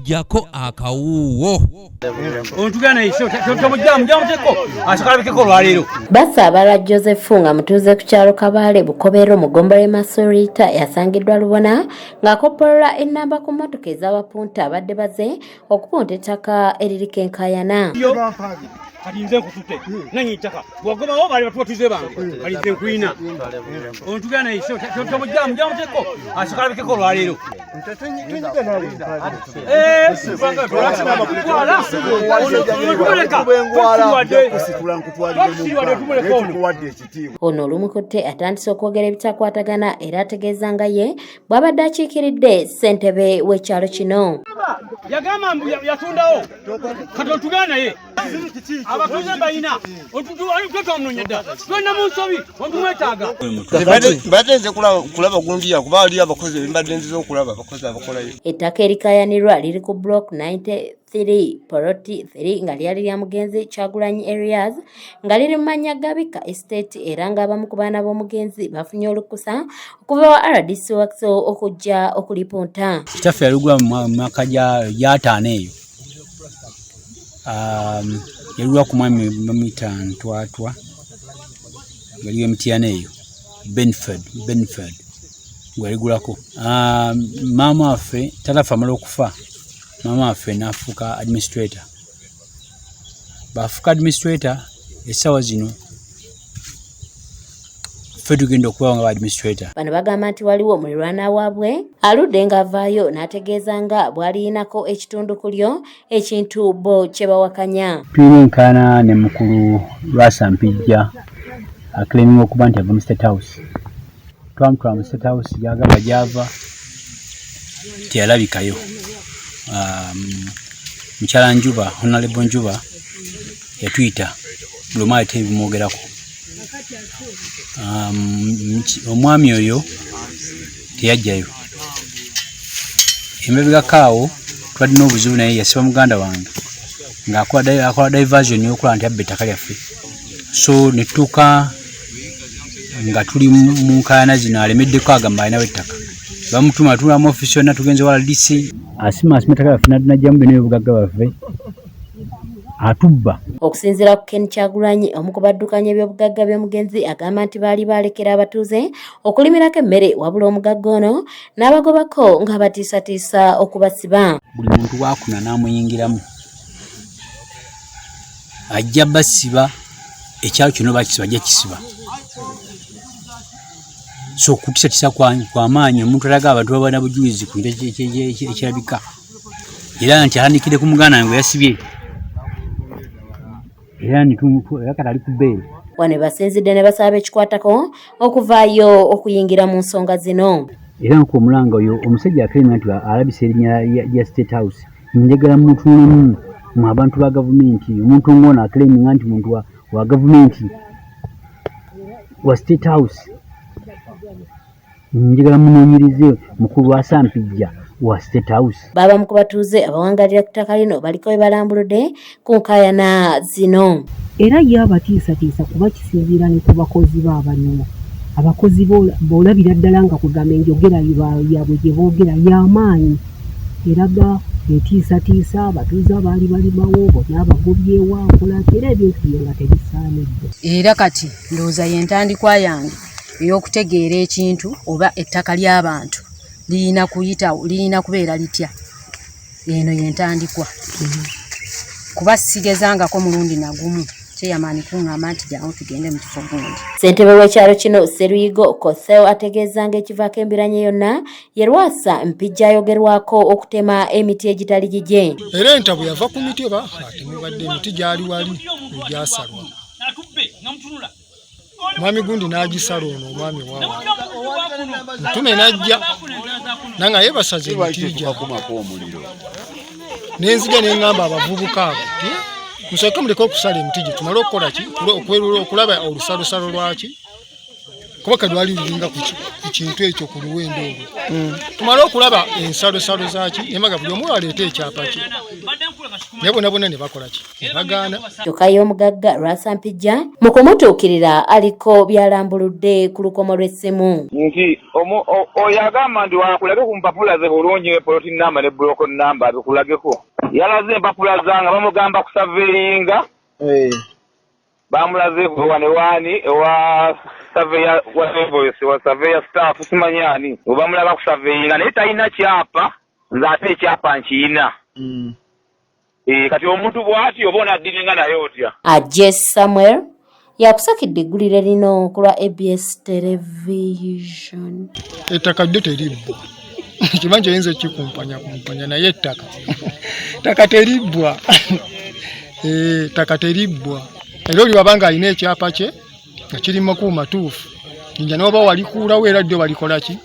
Jjako akawuuwo. Basaabala Joseph nga mutuuze ku kyalo Kabaale Bukobero mu ggombolola y'e Masulita yasangiddwa lubona ng'akoppolola ennamba ku mmotoka ez'abapunta abadde baze okupunta ettaka eririko enkaayana. Kati nze nkututte nanyi ttaka wagobawo bali batuwatuze bange kati nze nkulina ontugera naye tomujjamu asikalabikeko olwaleero. Ono olumukutte atandise okwogera ebitakwatagana era ategeeza nga ye bw'abadde akiikiridde ssentebe w'ekyalo kino. Yagamba mbu yatundawo kati otugana naye abatuuze balina otutwamunonya dda twena mu nsobi otumwetaaga. Mbadde nze kulaba gundi yakuba ali abakozi mbadde nziza okulaba abakozi abakolayo. Ettaka erikayanirwa liri ku block 93 poloti 3 nga lyali lya mugenzi Kyagulanyi Areas nga liri mu mannya ga Bika Estate era ng'abamu ku baana b'omugenzi bafunye olukusa okuva wa RDC Wakiso okujja okulipunta. Kitaffe yaligula mu myaka gy'ataano eyo. Yaligula ku mwami bamuyita Ntwatwa yali Emitiana eyo Benford gwe yaligulako. Maama waffe taata waffe amala okufa, maama waffe n'afuuka administrator. Bw'afuuka administrator essaawa zino ffe tugenda okuba nga ba administrator. Bano bagamba nti waliwo mulirwana waabwe aludde ng'avaayo n'ategeeza nga bw'aliyinako ekitundu ku lyo ekintu bo kye bawakanya. Tulina enkaana ne mukulu Lwasa Mpijja aclaiminga okuba nti ava mu State House. Twamutwala mu State House gy'agamba gy'ava teyalabikayo. Mukyala Njuba, Honorable Njuba yatuyita buli omu aleeta ebimwogerako. Omwami oyo teyajjayo. Emabegako awo tubadde n'obuzibu naye yasiba muganda wange ng'akola diversion y'okulaba nti abba ettaka lyaffe. So ne tutuuka nga tuli mu nkaayana zino alemeddeko agamba alinawo ettaka. Bamutuma tula mu ofiisi yonna tugenze wa RDC. Asima asima ettaka lyaffe n'aggyamu byonna ebyobugagga bwaffe atubba. Okusinziira ku Ken Kyagulanyi omu ku baddukanya ebyobugagga by'omugenzi agamba nti baali baalekera abatuuze okulimirako emmere wabula omugagga ono n'abagobako ng'abatiisatiisa okubasiba. Buli muntu waakuna n'amuyingiramu ajja basiba ekyalo kino bakisiba ajja kisiba. So okutiisatiisa kwa maanyi omuntu alaga abantu baba na bujulizi ku kintu ekirabika era nti atandikidde ku muganda wange yasibye era kati ali ku bbeere. Wano basinzidde ne basaba ekikwatako okuvaayo okuyingira mu nsonga zino. Era nku omulanga oyo omusajja akelema nti alabisa erinnya lya State House njagala mutunulemu mu abantu ba gavumenti. Omuntu ng'ono aclaiminga nti muntu wa gavumenti wa State House, njagala munoonyereze mukulu Lwasa Mpijja wa State House. Baba mu kubatuuze abawangalira ku ttaka lino baliko we balambuludde ku nkaayana zino. Era ye abatiisatiisa kuba kisinziira ne ku bakozi be abaliwo. Abakozi b'olabira ddala nga kugamba enjogera yaabwe gye boogera y'amaanyi eraga etiisatiisa abatuuze abaali balimawo bonna abagobyewo akola ki era ebintu bye nga tebisaanidde. Era kati ndowooza y'entandikwa yange ey'okutegeera ekintu oba ettaka ly'abantu lirina kuyita lirina kubeera litya. Eno y'entandikwa kuba sigezangako mulundi na gumu kyeyamaani kuŋŋamba nti jangu tugende mu kifo gundi. Ssentebe w'ekyalo kino Sseruyigo Kotheo ategeeza ng'ekivaako embiranye yonna ye Lwasa Mpijja ayogerwako okutema emiti egitali gigye. Era entabwe yava ku miti oba temubadde emiti gyali wali egyasalwa. Mwami gundi n'agisala ono omwami wawa ntume n'ajja nanga ye basaze emiti gyabwe n'enzige n'eŋŋamba abavubuka abo musooke muleke okusala emiti gye tumale okukola ki okulaba olusalosalo lwaki kuba kati lwali lulinga ku kintu ekyo ku luwendo olwo tumale okulaba ensalosalo zaki nemaga buli omu aleete ekyapa kye. Naye bonna bonna ne bakola ki? Ne bagaana. Kyokka ye omugagga Lwasampijja mu kumutuukirira aliko by'alambuludde ku lukomo lw'essimu. Nti oyo agamba nti wakulage ku mpapula ze bulungi ne poloti namba ne buloko namba abikulageko. Yalaze empapula zange bamugamba kusaveeyinga. Bamulaze wane wani ewa surveyor wa invoice wa surveyor staff simanyi ani obamulaga kusaveeyinga naye talina kyapa, nze ate ekyapa nkiyina. Kati omuntu bw'ati oba onaddiringa naye otya? Aje Samuel yakusakidde eggulire lino ku lwa ABS Television. Ettaka lyo teribbwa, ekibanja oyinza okikumpanya kumpanya, naye ettaka ttaka teribbwa. Ettaka teribbwa, era oli wabanga alina ekyapa kye nga kiri mu makubo matuufu, jinja n'oba walikuulawo era ddyo balikola ki?